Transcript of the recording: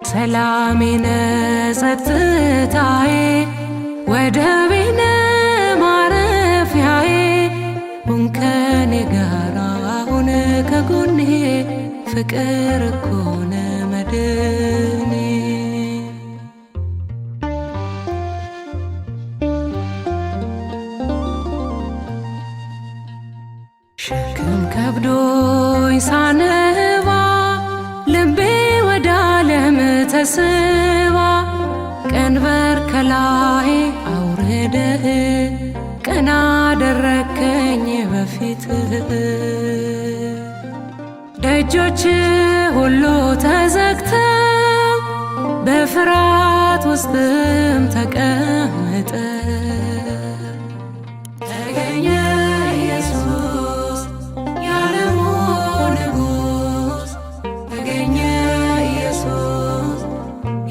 ሰላሜ ነህ ጸጥታዬ፣ ወደቤ ነህ ማረፊያዬ። ሁን ከኔ ጋራ፣ ሁን ከጎኔ፣ ፍቅር እኮ ነህ መድኔ። ሸክም ከብዶኝ ሳነባ፣ ልቤ ወደ ዓለም ተስባ፣ ቀንበር ከላይ አውርደህ ቀና አደረከኝ በፊትህ። ደጆች ሁሉ ተዘግተው በፍርሃት ውስጥም ተቀምጠው፣